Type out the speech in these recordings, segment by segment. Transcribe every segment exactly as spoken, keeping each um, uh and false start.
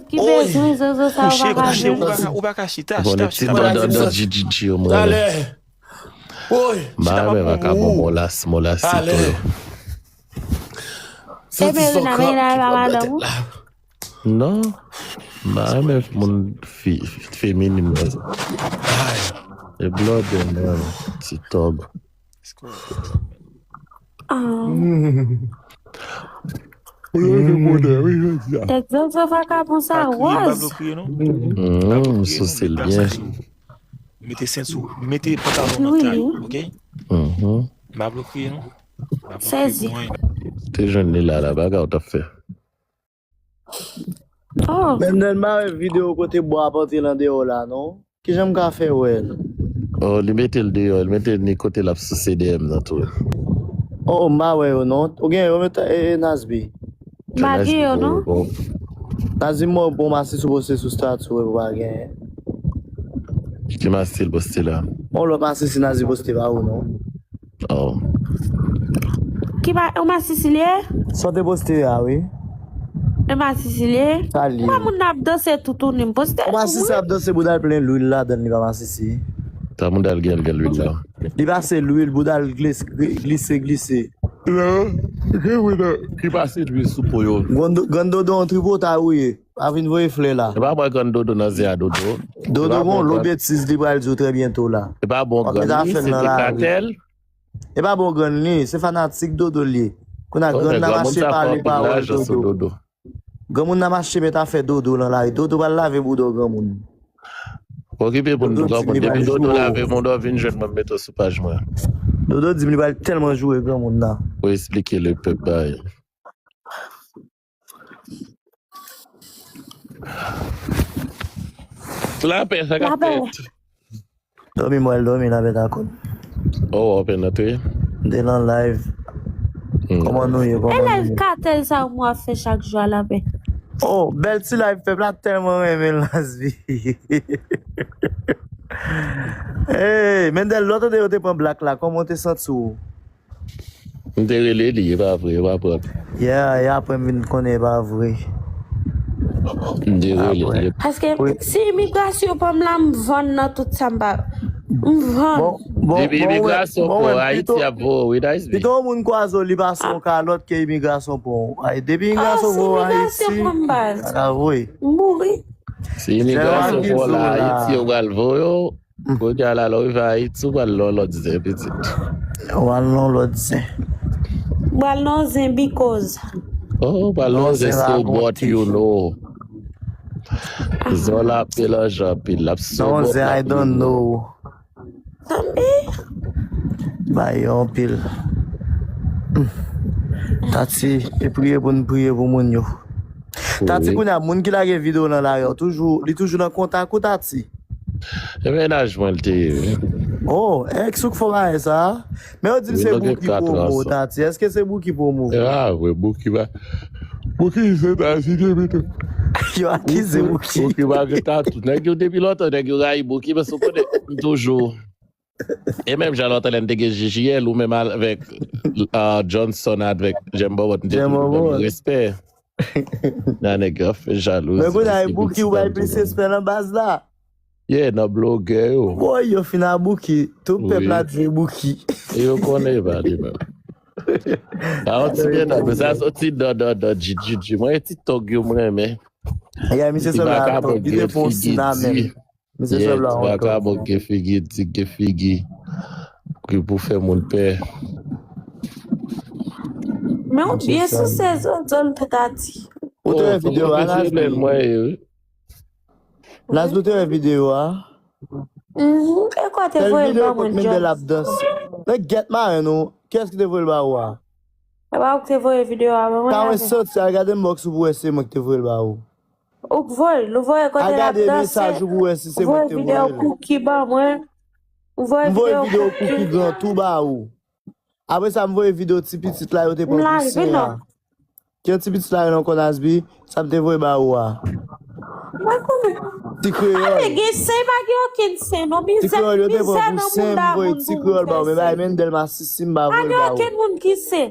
Ki bezwen zozo sa ou pa ka jwenn. Ou pa ka chita, chita, chita. Bon, ti dòdòdò G G G yo mwen. Talè. Oy, m pa renmen vakabon molas, molasito yo. Ebe, Rina, men la, la, madanm ou? Non, m pa renmen moun fi, feminin nan. E blòdè, mwen, ti tòg. Tèt zozo vakabon sa wòz. Mm, sou se l byen. Mete sent sou, mete pantalon nan tay, ok? M ap kriye non. Sezi. Te jwenn li la, la, bagay ou t ap fè. Oh. Menm nan m pa wè videyo kote bò ap antre nan deyò la, non. Kijan m ka fè wè l? Oh, li mete l deyò, li mete l ni kote l ap souse D M nan tou. Oh, m pa wè yo, non. Ou gen yo, e, e, Nasby? M pa gen yo, non. Nasby, m wè bon masisi ou poste sou stati, ou pa gen. Ki masisi l poste la? Bon, lòt masisi Nasby poste pa ou, non. Oh. Ki pa, ou masisi li ye? Sa w te poste a, wi. E masisi li ye? Sa li ye. Kòman moun nan ap danse toutouni m poste? Ou masisi ap danse bouda l plen lwil ladan l, li pa masisi. Sa bouda l gen, l gen lwil la. Li pase lwil, bouda l glise, glise, glise. Non, gen moun nan ki pase lwil sou po yo. Grann do-, grann dodo yon tripotay ou ye. Pa vin voye flè la. E pa bon grann dodo nan zen a dodo. Dodo gon lo betiz li pral di w trè byento la. E pa bon grann li, se te katèl. E pa bon grann li, se fanatik dodo li ye. Kounye a grann nan mache pale pawòl dodo. Granmoun nan mache met afè dodo nan lari. Dodo pral lave bouda w granmoun. Okipe pou n granmoun. Depi dodo lave moun, w vin jwenn mwen, m mete w sou paj mwen. Dodo di m li pral tèlman joure granmoun nan. Pou esplike le pèp bagay. Lapè, sa k ap fèt? Dòmi, m pral dòmi, lapè ta kout. Oh, w ap antre? M te nan live. Kòman nou ye? Kòman nou ye? E live katèl sa ou mwen ap fè chak jou a lapè? Oh, bèl ti live pèp la tèlman renmen l Nasby. Hey, Mendel, lè w tande yo te pran Black la, kòman w te santi w? M te rele li, e pa vre, e pa prank. Yeah, e apre m vin konnen e pa vre. M te rele li. Paske si imigrasyon pa m la, m vann nan tout sa m pa. M vann. Depi imigrasyon pa w, Ayiti ap voye w, wi, Nasby. Pito yon moun kwaze w, li pase yon kalòt ke imigrasyon pa w. Ay, depi imigrasyon voye w Ayiti, a ka voye. M mouri. Si imigrasyon pa w la, Ayiti, yo pral voye w. Kounye a la, lè w rive Ayiti, ou pral nan yon lòt zen, pitit. Ou pral nan yon lòt zen. Ou pral nan yon zen because. Oh, ou pral nan yon zen, so what you know. Zò la ap melanje anpil, l ap so what you know. Nan yon zen I don't know. Tanpri. Bay yo anpil. Tati, e priye pou n priye pou moun yo. Tati, kounye a, moun ki lage videyo nan lari a, toujou, li toujou nan kontak ou, Tati? E mennaj mwen l te ye, wi. Oh, èks ou k fè bagay sa a? Men yo di m se Bouki pwomo, Tati. Èske se Bouki pwomo? Ah, wi, Bouki pa. Bouki se Etazini, pito. Yo akize Bouki. Bouki pa gen tatou. Nèg yo depi lontan, nèg yo rayi Bouki, paske w konnen, m toujou. E menm jan lontan lè n te gen J J L, ou menm avèk, ah, Johnson, avèk Jembo, n te toujou ban nou respè. Nan nèg yo ap fè jalouzi. Men kounye a, e Bouki ou bay plis respè nan baz la. Yeah, nan blogè yo. Woy, yo fin a Bouki. Tout pèp la di Bouki. E yo konnen e pa li menm. Sa yon ti mennaj, men sa soti nan, nan, nan G G G. Mwen, e ti tòg yo m renmen. Yeah, misye sanble a tòg. Li te fè yon sin a menm. Misye sanble a yon tòg. Ti vakabon gen figi di, gen figi ki pou fè moun pè. Men ou byen souse zòzòl Tati. Ou te wè videyo a, Nasby? Mwen ye, wi. Nasby, ou te wè videyo a? Mhm. E kwa te voye l ban mwen, Jones? Mendel ap danse. Men gèt maren nou. Kiyès ki te voye l ba ou a? E pa ou ki te voye videyo a ban mwen? Ka mwen santi a, gade inbox ou pou wè se mwen ki te voye l ba ou. Ou k voye l, ou voye kote l ap danse. Ou voye videyo Cookie ban mwen. Ou voye videyo Cookie gran tou ba ou. Apre sa, m voye videyo ti pitit la yo te pran pou sen an. Ki yon ti pitit la rele ankò Nasby, sa m te voye ba ou a. Mwen konnen. Ti kreyòl. Ale gen sen, pa gen okenn sen, non. Mizè, mizè nan moun da moun pou moun fè sen. Ti kreyòl yo te pran pou sen, m voye ti kreyòl ba ou, men bay Mendel masisi m pa voye l ba ou. Pa gen okenn moun ki sen.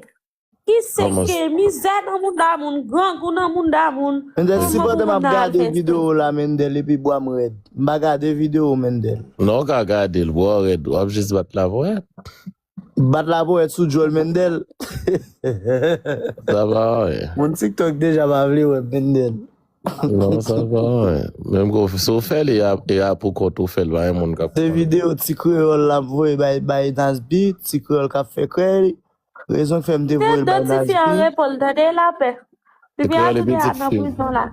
Ki se ke mizè nan mounda moun, grangou nan mounda moun. Mendel, si pandan m ap gade videyo la, Mendel, epi bwa m rèd. M pa gade videyo, Mendel. Non, w ka gade l, bwa w rèd. W ap jis bat la pou rèd. Bat la pou rèd sou djòl, Mendel. Sa pa anyen. Moun TikTok deja pa vle wè Mendel. Non, sa pa anyen. Menm ke si w fè l, e a, e a pou kont ou fè l, pa gen moun k ap. Se videyo ti kreyòl la voye bay, bay Nasby, ti kreyòl k ap fè krèy. Rezon k fè m te voye l bay Nasby. Ti fi an repo l, tande lapè. Ti fi a tounen nan prizon la.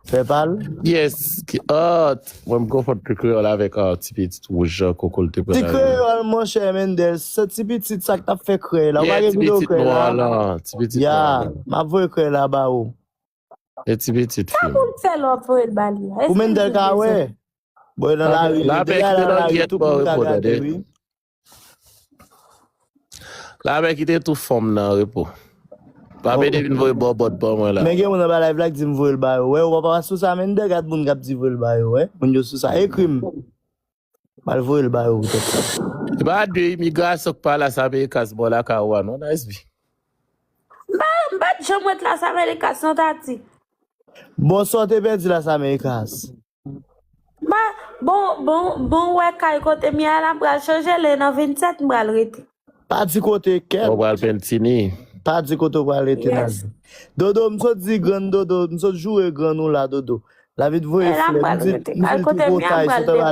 Fè pa l? Yes. Ki, ah, mwen m konfonn ti kreyòl avèk, ah, ti pitit wouj jan koko l te pran. Ti kreyòl, monchè Mendel, se ti pitit sa k t ap fè krèy la. Ou pa gen videyo krèy la? Ti pitit nwa la. Ya, m ap voye krèy la ba ou. E ti pitit fi. Sa pou l fè lè w ap voye l ba li a? Pou Mendel ka wè. Bon, nan lari, Mendel la nan lari, tout moun ka gade, wi. Lapè kite tou fanm nan repo. Lapè te vin voye bòbòt ban mwen la. Men gen moun anba live la ki di m voye l ba yo. Wè, ou pa sou sa, Mendel, gad moun k ap di voye l ba yo, wè. Moun yo sou sa. Ekri m. M al voye l ba yo poutèt sa. E pa de imigrasyon k pa Las Americas bò lakay ou a non, Nasby. M pa, m pa t janm wè t Las Americas non, Tati. Bonswa, w te pèdi Las Americas. M pa, bon, bon, bon, wè kay kote m ye a la, m pral chanje, lè nan vennsèt m pral rete. Pa di kote, kèt. Ou pral pentini. Pa di kote w pral rete, Nasby. Dodo, m sot di grann Dodo, m sot joure grann ou la, Dodo. L ap vin voye flè, m di l, m di l pi potay, sot anba